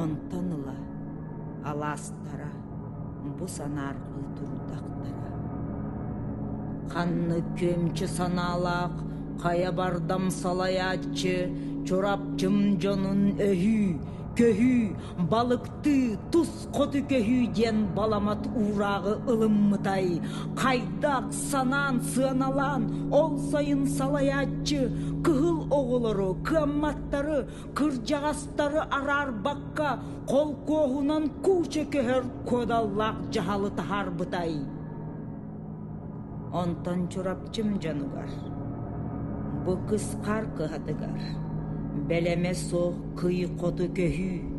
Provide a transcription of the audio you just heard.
Онтон ыла алаастара бу санаарҕыы турдахтара. Ханнык күөмчү санаалаах хайа бардам салайааччы Чурапчым дьонун өһүү, көһүү, балыктыы, тус хоту көһүү диэн баламат уурааҕы ылыммытай, хайдах санаан сыаналаан ол сайын салайааччы кыһыл оҕолору, кыамматтары, кырдьаҕастары араарбакка холкуоһунан кууча көһөр куодаллаах дьаһалы таһаарбытай. Онтон Чурапчым дьонугар, бу кыс хаар кыһатыгар, бэлэмэ суох кый хоту көһүү.